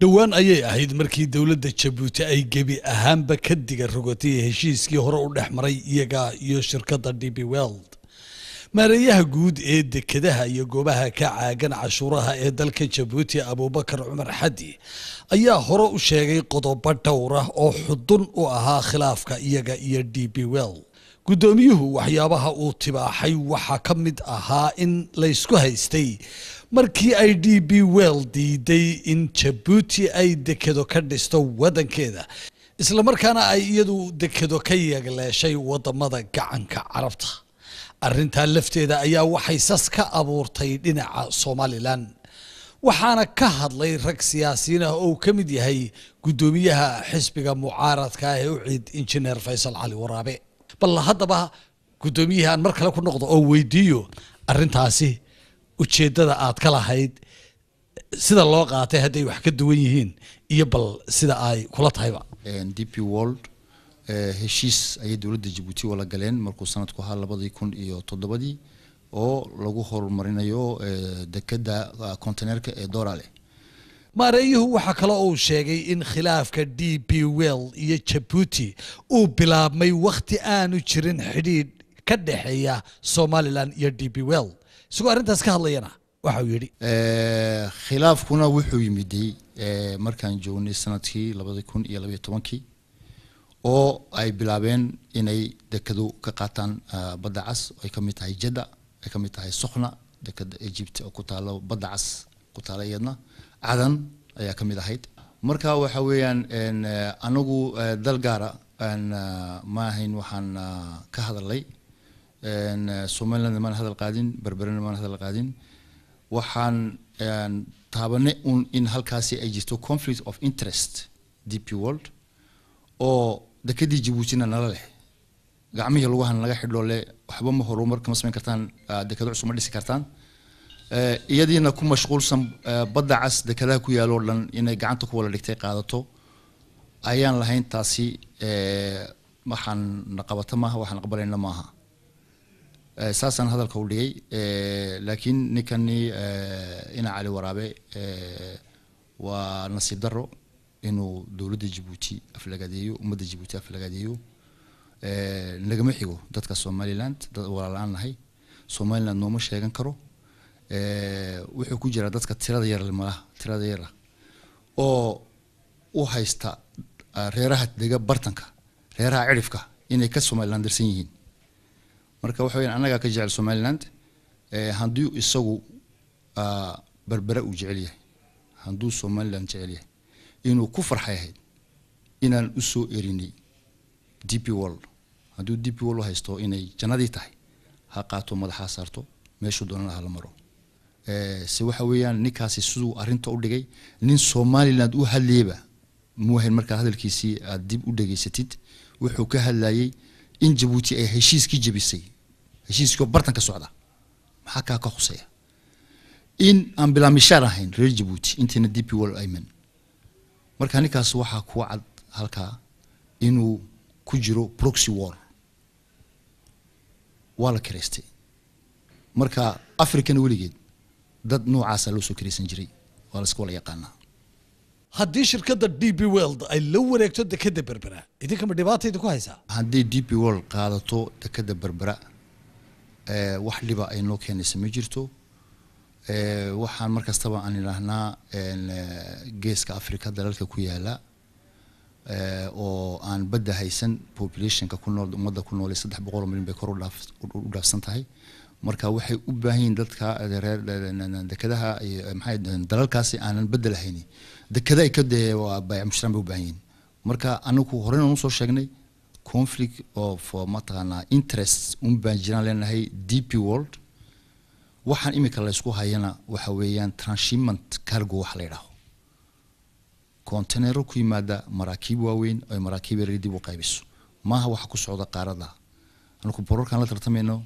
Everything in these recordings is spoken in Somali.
Dhowaan ayay ahayd markii dowladda Jabuuti ay gebi ahaanba ka diga rogatay heshiiskii hore u dhex maray iyaga iyo shirkadda DP World. Maareeyaha guud ee dekedaha iyo goobaha ka caagan cashuuraha ee dalka Jabuuti, Abuubakar Cumar Xadi, ayaa hore u sheegay qodobo dhowr ah oo xudun u ahaa khilaafka iyaga iyo DP World. Guddoomiyuhu waxyaabaha uu tibaaxay waxaa ka mid ahaa in laysku haystay markii ay DP World diiday in Jabuuti ay dekedo ka dhisto waddankeeda, islamarkaana ay iyadu dekedo ka yeegleeshay wadamada Gacanka Carabta. Arrintaa lafteeda ayaa waxay sas ka abuurtay dhinaca Somalilan, waxaana ka hadlay rag siyaasiyiin ah oo uu ka mid yahay guddoomiyaha xisbiga mucaaradka ah ee UCID, Injineer Faysal Cali Waraabe. Bal haddaba guddoomiyihii aan mar kale ku noqdo oo weydiiyo arrintaasi ujeeddada aad ka lahayd, sida loo qaatay, hadday wax ka duwan yihiin, iyo bal sida ay kula tahayba. DP World heshiis ayay dowladda Jabuuti wala galeen markuu sanadku ahaa 2007-dii oo lagu horumarinayo dekeda containerka ee Dorale. Maareeyuhu waxaa kale uu sheegay in khilaafka DP World iyo Jabuuti uu bilaabmay wakhti aanu jirin xidhiidh ka dhexeeya Somalilan iyo DP World. Isagoo arrintaas ka hadlayana waxa uu yidhi: Khilaafkuna wuxuu yimiday markaan joognay sanadkii 2012-kii oo ay bilaabeen inay dekado ka qaataan Badda Cas, ay ka mid tahay Jeddah, ay ka mid tahay Sokhna, dekada Egypt oo ku taalo Badda Cas ku taala, iyadna Cadan ayaa ka mid ahayd. Marka waxa weeyaan, anagu dal gaara ma ahayn. Waxaan ka hadalay Somaliland maan hadal qaadin, Berberena maan hadal qaadin. Waxaan taabanay un in halkaasi ay jirto conflict of interest, DP World oo dekadii Jabuutina nala leh, gacmihii lugahan naga xidhoo leh, waxba ma horumar kama samayn kartaan, dekado cusub ma dhisi kartaan, iyadiina ku mashquulsan Badda Cas dekadaha ku yaaloo dhan inay gacanta ku wada dhigtay qaadato ayaan lahayn. Taasi waxaan na qabata maaha, waxaan aqbalayna maaha. Saasaan hadalka u dhigay. Laakiin ninkani ina Cali Waraabe waa nasiib darro inuu dowladda Jabuuti aflagadeeyo, ummadda Jabuuti aflagadeeyo. Nagama xigo dadka Somaliland, dad walaal-aan nahay, Somaliland nooma sheegan karo. Wuxuu ku jiraa dadka tirada yar malaha, tirada yar oo u haysta reeraha dega bartanka, reeraha cidhifka, inay ka Somalilandersan yihiin. Marka waxa weyaan, annagaa ka jecel Somaliland. Hadduu isagu Berbere uu jecel yahay, hadduu Somaliland jecel yahay, inuu ku farxay ahayd inaan usoo erinay DP World. Hadduu DP World u haysto inay jannadii tahay, ha qaato, madaxaa saarto, meeshuu doonana hala maro. Se waxa weeyaan, ninkaasi siduu arrinta u dhigay nin Somaliland u hadlayaba muu ahayn. Markaa hadalkiisii aad dib u dhegaysatid, wuxuu ka hadlayay in Jabuuti ay heshiiskii jebisay, heshiiskii oo bartan ka socda. Maxaa kaa ka khuseeya in aan bilaamishaar ahayn reer Jabuuti intayna DP World ayman? Marka ninkaas waxaa kuwa cad halkaa inuu ku jiro proxy war, waa la kireystay. Marka Africana weligeed dad noocaasa loo soo kiraysan jiray, waa la iska wala yaqaanaa. Haddii shirkadda DP World ay la wareegto dekeda Berbera, idinkama dhibaata idinku haysaa? Haddii DP World qaadato dekeda Berbera, wax dhiba ay noo keenaysa ma jirto. Waxaan mar kastaba aan idhaahnaa, Geeska Africa dalalka ku yaala oo aan badda haysan, populationka ku nool, ummadda ku nool 300 milyan bay kor u dhaafsan tahay. Marka waxay u baahan yihiin dadka reer dekadaha iyo maxay dalalkaasi aanan badda lahayni dekada ay ka dee waa baayac mushtaraan bay u baahan yihiin. Marka anagu horena usoo sheegnay, conflict of mataqaanaa interest un baan jiraan leenahay DP World. Waxaan imika laysku hayana waxa weeyaan transshipment cargo, waxa la yidhaaho containero ku yimaada maraakiib waaweyn ay maraakiib yaryar dib u qaybiso maaha. Waxa ku socda qaaradda, anagu bororkaan la tartamayno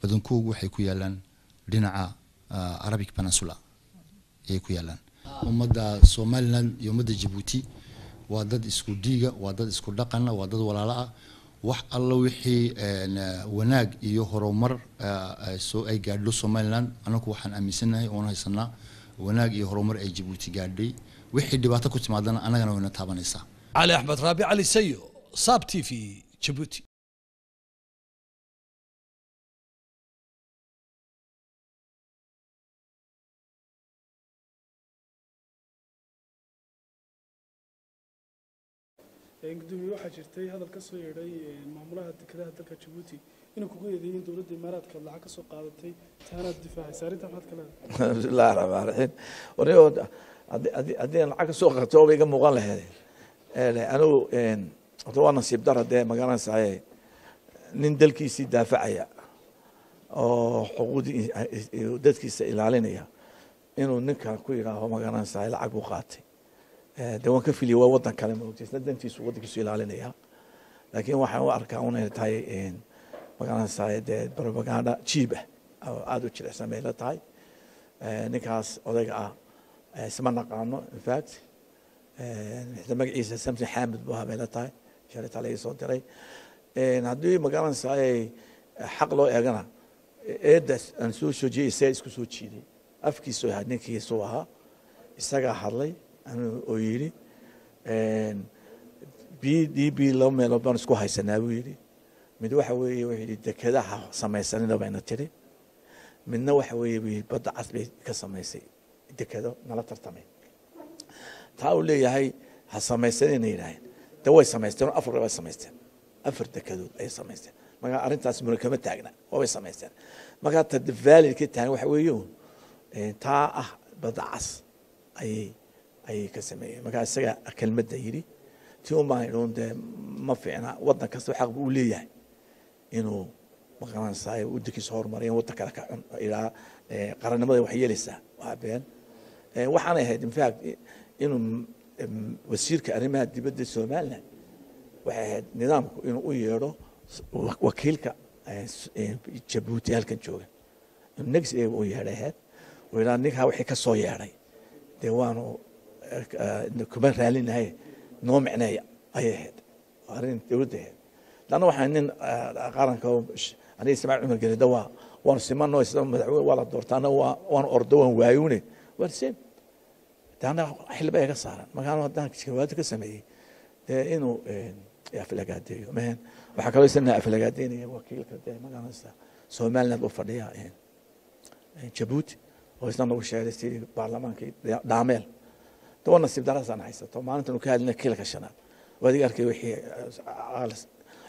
badankoogu waxay ku yaalaan dhinaca Arabic Peninsula ayay ku yaalaan. Ummadda Somaliland iyo ummadda Jabuuti waa dad isku dhiiga, waa dad isku dhaqana, waa dad walaalo ah. Wax alla wixii wanaag iyo horumar soo ay gaadho Somaliland, anagu waxaan aaminsanahay oon haysanaa wanaag iyo horumar ay Jabuuti gaadhay. Wixii dhibaato ku timaadana annagana wayna taabanaysaa. Cali Axmed Raabi, Cali Sayo, Saab TV, Jabuuti. Gudoomiye, waxaa jirtay hadal ka soo yeedhay maamulaha dekedaha dalka Jabuuti inuu kugu eedeeyey in dowladda Imaaraadka lacag ka soo qaadatay, taanaad difaacaysa. Arrintan maxaad ka leedahay? Bismillahi raxmaan raxiim. Warniyo, haddii aan lacag ka soo qato ba iga muuqan lahayd. Anigu horta waa nasiib dara dee, magaranaysaye, nin dalkiisii daafacaya oo xuquuqdii dadkiisa ilaalinaya inuu ninkan ku yidhaaho, magaranaysaye, lacag buu qaatay. De waan ka filiyay, waa waddan kale, maogtay, isna dantiisu waddankiisu ilaalinaya. Laakiin waxaan u arkaa unay tahay, magaranaysaye, dee propaganda cheap ah oo aada u jilicsan bay la tahay. Ninkaas odayga ah isma naqaano. In fact, magaciisa Samson Xaamid buu ahaa bay la tahay, shalay tala soo diray. Haddii, magaranaysaye, xaq loo eegana, eedda aan soo joojiyey isaga isku soo jiiday, afkiisu ahaa, ninkiisuu ahaa, isagaa hadlay oo yidhi DP laba meelood baan isku haysanaa buu yidhi. Mid waxa weeye, wuxuu yidhi, dekedaha samaysanina bayna tiri. Midna waxa weeye, buu yidhi, Badda Cas bay ka samaysay dekedo nala tartamay. Taa uu leeyahay ha samaysanina yidhaaheen, de way samaysteen, afar bay samaysteen, afar dekedood ayay samaysteen. Marka arrintaas mura kama taagna, waabay samaysteen. Marka ta valid ka taagan waxa weeye un taa ah Badda Cas ayay ka sameeyeen. Marka isaga kelmadda yidhi ti un baan idhi un dee ma fiicna. Waddan kasta xaq buu u leeyahay inuu, maqaranaysaa, waddankiisa horumariya, waddan kale ka cun ilaa qarannimada wax yeelaysaa waa been. Waxaanay ahayd, in fact, inuu wasiirka arrimaha dibadda Somaliland, waxay ahayd nidaamku inuu u yeedho wakiilka Jabuuti halkan jooga, next day u yeedhay ahayd, uu yidhaha ninkaa wixii ka soo yeedhay dee waanu kuma raalinahay, noo micneeya ayay ahayd, arrin dowladda ahayd. Lanna waxaa nin qaranka, aniga Ismaaciil Cumar Gelida waa waanu simano, isla madaxweyne waa la doortaana, waa waan ordo waan waayune, waan same de, annaga xilba iga saaran. Markaan haddaan jawaabta ka sameeyey dee inuu aflagaadeeyo mehen. Waxaa kaloo isna aflagaadeynaya wakiilka dee, magaranaysa, Somaliland u fadhiya Jabuuti oo isna nagu sheegay sidii baarlamaankii dhaameel. De waa nasiib daraasaan haysato. Maalintan ka hadlina kiilka shanaad waa adiga arkay wixii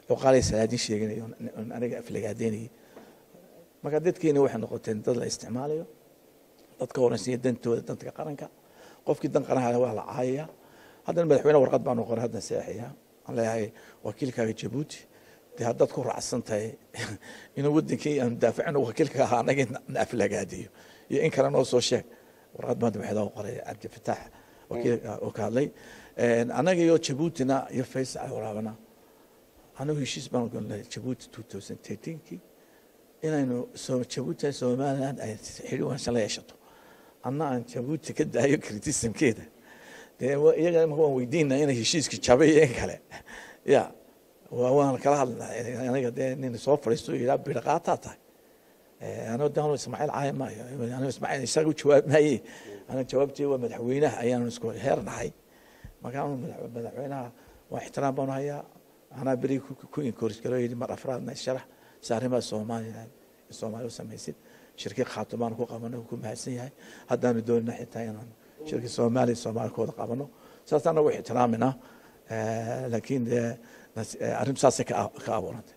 cuqaalay salaadiin sheeganayo aniga aflagaadeynayay. Marka dadkeeni waxay noqoteen dad la isticmaalayo, dadka horansiiya dantooda danka qaranka. Qofkii dan qaran waa la caayaya. Haddana madaxweyne warqad baanu qoray, haddan seexaya, aan leeyahay wakiilkaaga Jabuuti dee haddaad ku raacsan tahay inuu wadankii aanu daafacino wakiilka ahaa anaga na aflagaadiyo iyo in kale noo soo sheeg. Warqad baan waxaa qoray Cabdifataax wakiilka oo ka hadlay. Anaga iyo Jabuutina iyo Faysal waraabana, anagu heshiis baan galnay Jabuuti 2013kii inaynu Jabuuti Somaliland ay xidhi wanaagsan la yeeshato, anna aan Jabuuti ka daayo criticismkeeda. Dee iyaga imaka waan weydiinaa inay heshiiskii jabay iyo in kale ya waan kala hadlnaa. Aniga dee nin soo fadhiisto yidhaa bidhaqaataa tahay, anoo de Ismaaciil caayi maayo, anoo Ismaaciil isaga u jawaab maaye. Aniga jawaabtii waa madaxweynaha ayaanu isku heer nahay. Marka anu madaxweynaha waa ixtiraam baanu hayaa. Anaa beri ku encourage garo yidhi mar afraadna sharax si arrimaha Soomaaliya Soomaaliya u samaysid. Shirkii Khaatumaan ku qabanay, ku mahadsan yahay. Haddaanu doonina xitaa inaan shirkii Soomaaliya Soomaaliya ku wada qabano, saas anagu ixtiraaminaa. Laakiin dee arrintu saasay ka abuurantay.